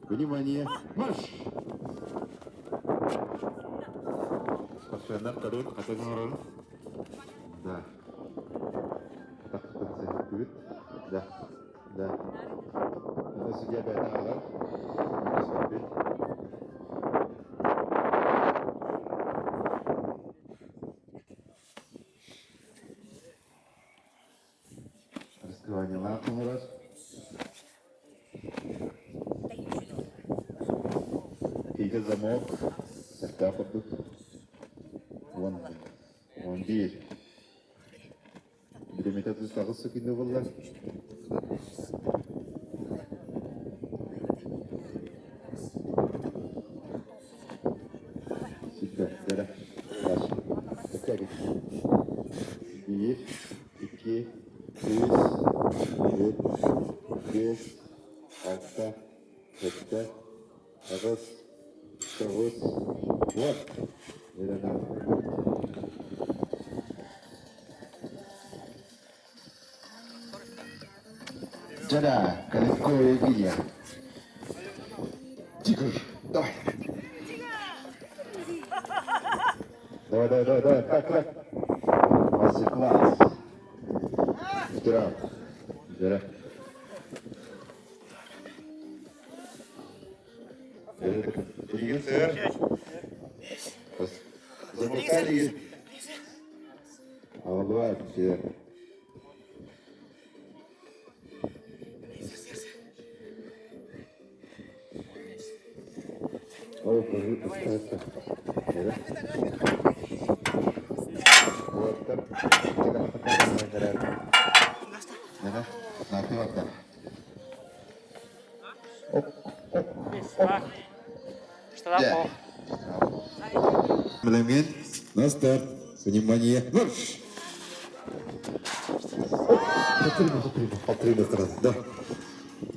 Внимание, марш! Спортсменнар көрүн, хатын оҥорорун. Да. Атахтан сэһэттибит. Да. Да. Аны судья бэйэтэ ааҕар. Түспэппит. Раскрываниелаах оҥорор. Тиигэ замок, сэртээх курдук. 11. Биримэтэ 38 секунда буолла. Сиппэттэрэ. Биир, икки, үс, түөрт, биэс, алта, сэттэ, аҕыс, тоҕус, уон. Дьэ, Калинко Евгения. Тигр, давай. Давай, давай, давай, давай, так, так. Мастер-класс. Здорово. Здорово. Замыкали. Алло, все. Ол Билэмҥин на старт, внимание, марш! Да.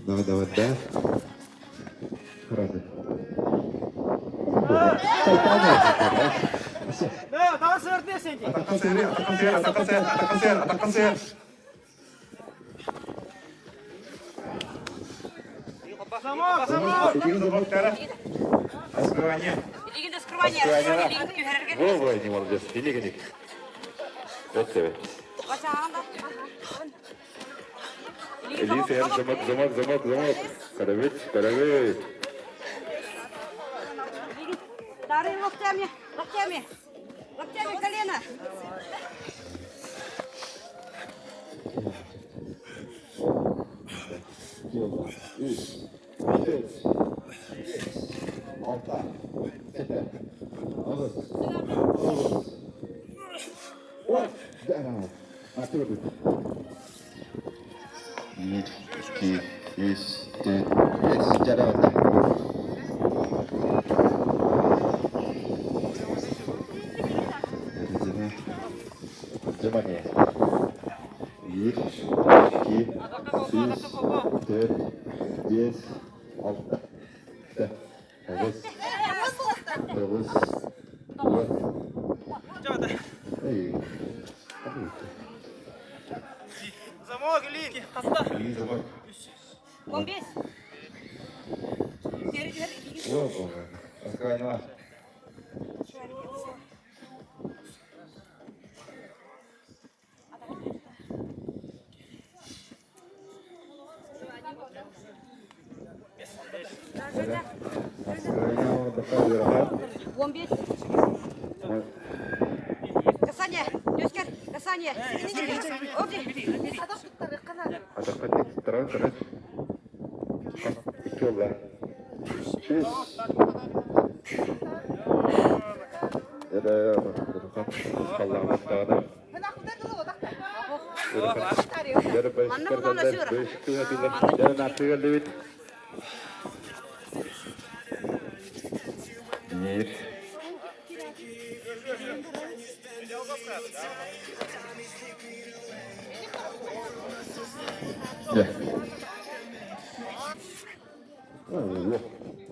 Давай, давай, да. Сразу. Во, не молодец, илигиник. Өттөбүт. Илии замок, замок, замок, замок. Көрөбүт, көрөбүт. Дары локтями, локтями, локтями колено. Үс, төрт, бес, алта, сэттэ, аҕыс, тоҕус, уон. Биир, икки, үс, төрт, биэс. Дьарыгырда. Внимание. Биир, икки, үс, төрт, биэс, алта, тоҕус, тоҕус, уон. Эй, Замок, Ильин, хаста. Замок. 15. О, 15. Касание, Төскер, касание. Биир.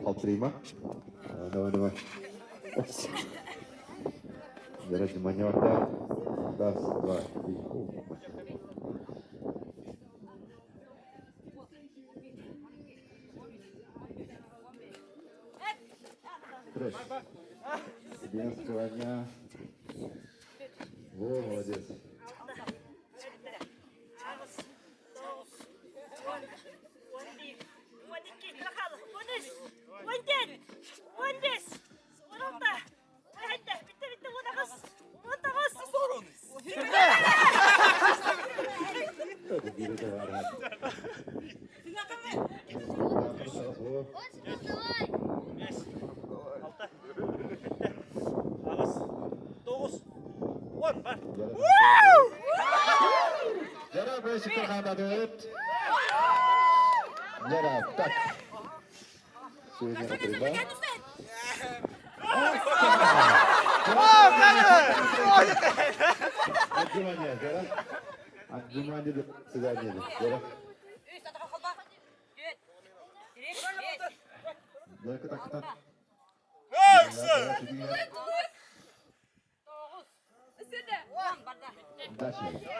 Алтрима. Давай, давай. Раз, два, три. Трэш. Без коня. Во, молодец. Так.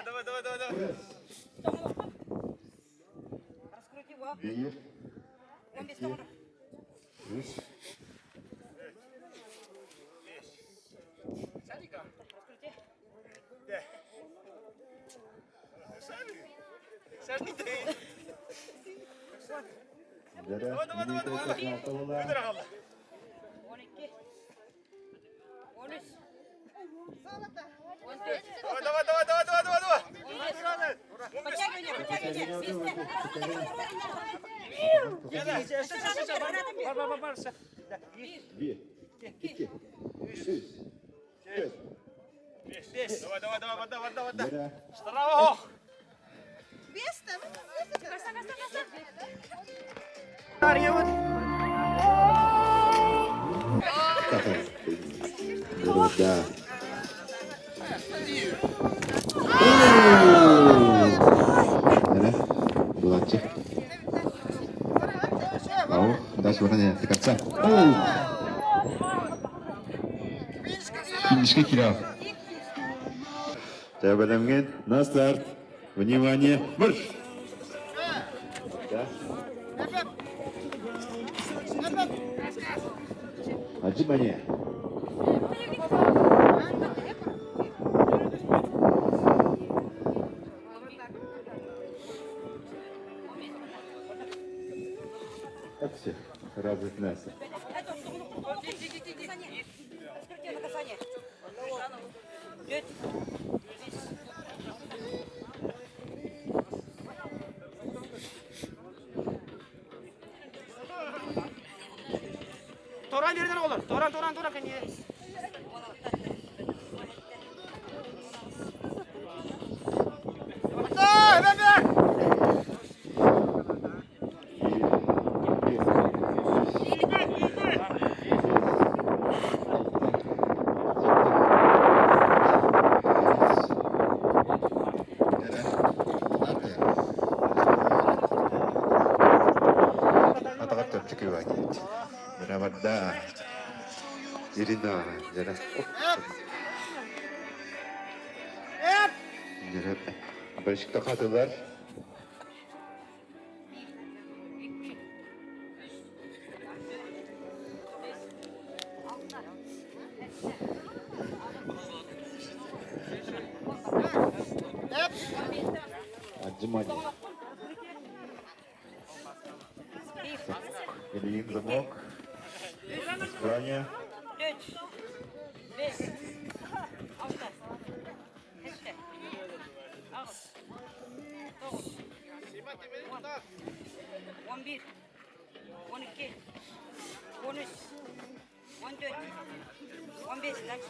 Давай, давай, давай, давай. Bir, iki, üç. Давай, давай, давай, давай. Давай, давай, давай, давай, давай, давай, давай. Bir, iki, üç, dört. Давай, давай, давай, вода, вода, вода. Yere. Здорово. Да. Yere. Булатчик. Ау, дальше вот до конца. Финишка кирал. На старт. Внимание, марш! Да. Отжимание. Так все, разветвляйся. Торан берден olur. Торан, Торан, Торан. Ирина, Барышыкта. Отжимание. Ильин замок. Избрание. 11, 12, 13, 14, 15, дальше.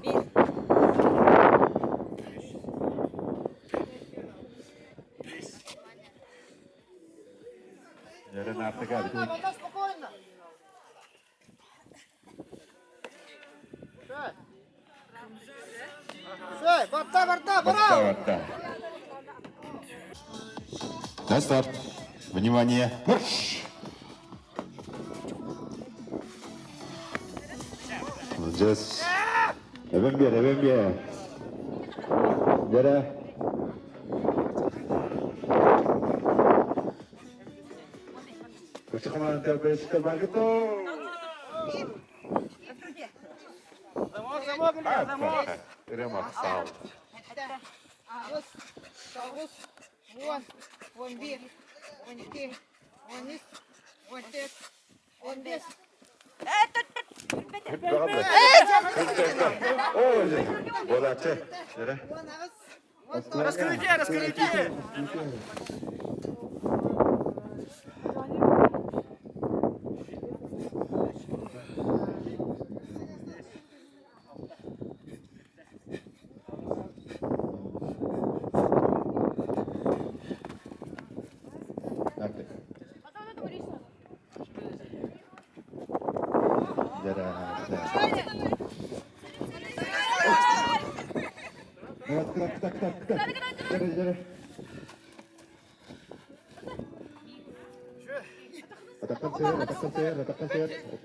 Bir. Yarın artık abi. Барта, барта, Барта, барта. На старт. Внимание, марш! Молодец. Эвен бер, эвен бер. Дара. Замок, замок, замок. Ремаксал. Аҕыс, тоҕус, уон, 11, 12, 13, 14, 15. Болачы. Раскрытие, раскрытие.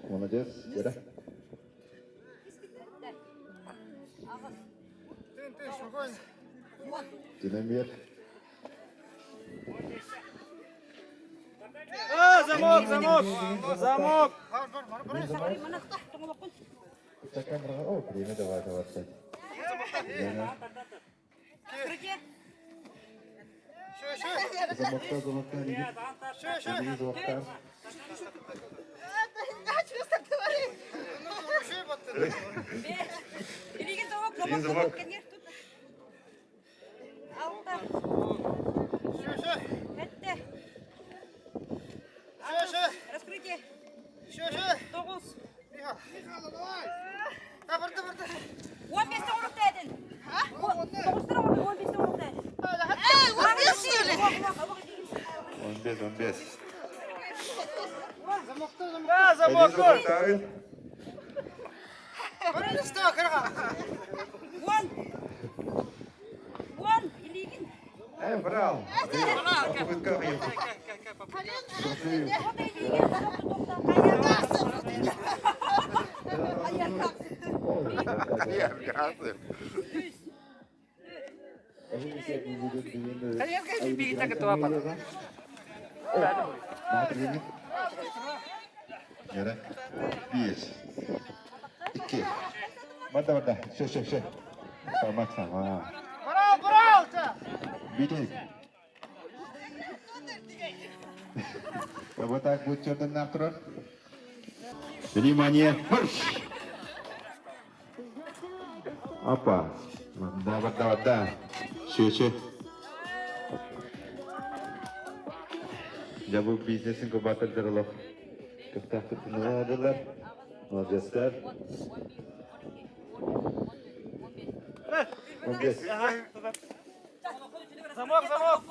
Молодец, Жара. Динамит. А, замок, замок, замок. О, время давай, давай, кстати. Замокта, замокта, замокта. Замок. Раскрытие. Тоғыз. 15-те оруктайдын. Тоғызтар 15-те оруктайдын. 15, 15. А, замок, Он. Он. Илигин. Э, брал. Bir, iki. Барда, барда. Все, все, все. Сама, сама. Брал, брал! Бери. Вот так будет что-то на Внимание, марш! Опа. Да, да, да. Все, все. Я был бизнес инкубатор Кыптақты Молодецтер. 15. Замок, замок.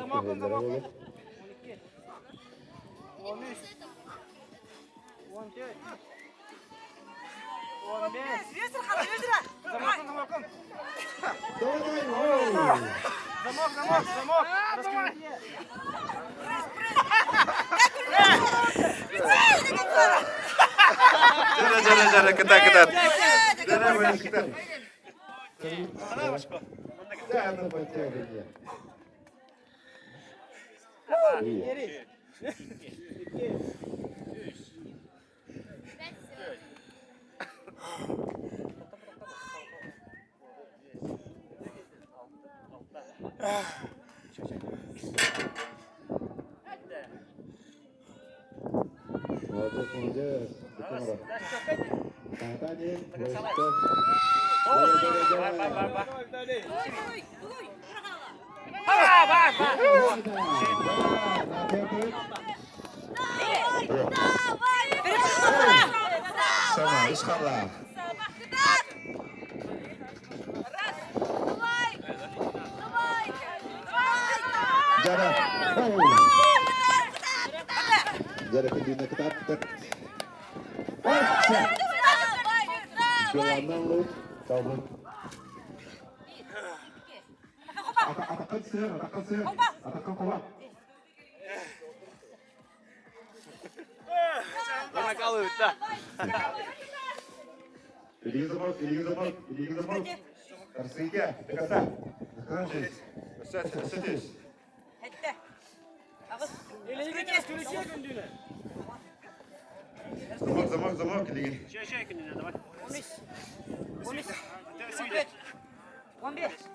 Замок. Молодец. Замок, замок, замок. Жара, жара, жара, кыта, кыта. Жара, кыта. Молодец, молодец. Сама, исхала. Жара. Жара кедине кытат кытат. Жоланнан лут. Табын. Атаққан сыр, атаққан сыр. Атаққан қола. Илиҥ замок, илиҥ замок, илиҥ замок. Арсыйга, до конца. Садись. Замок, замок, замок, илиҥин. 11.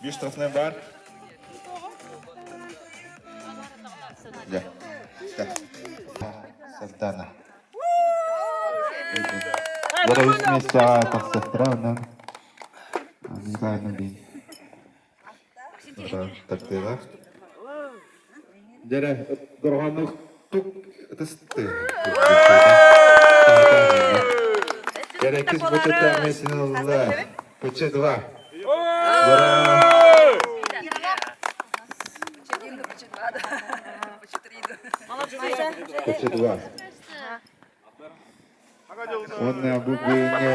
Биир штрафной бар. Дьэ. Сардана. Бары үс миэстэҕэ тахсыахтара онон Николаевна бин. Тартыыга. Дьэрэ, дорҕооннук тук ытысты. Дьэрэ, кис бочуоттаах миэстэни ылла. Почет два. Почет два. Уонна бу бүгүҥҥү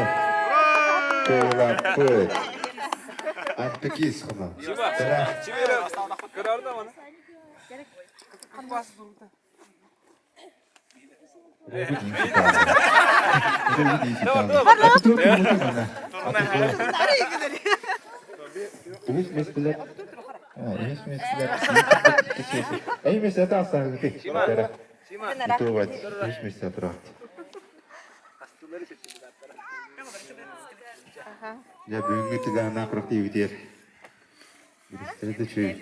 кыайыылаахпыт Антыкис хоно. Үһүс миэстэлэр үһүс миэстэлэр Эй миэстэ таастаахыты. Итовать үһүс миэстэ тураат. Дьэ бүгүҥҥү тыгааннаах күрэхтэһиибитигэр биристэрэ да үчүгэй.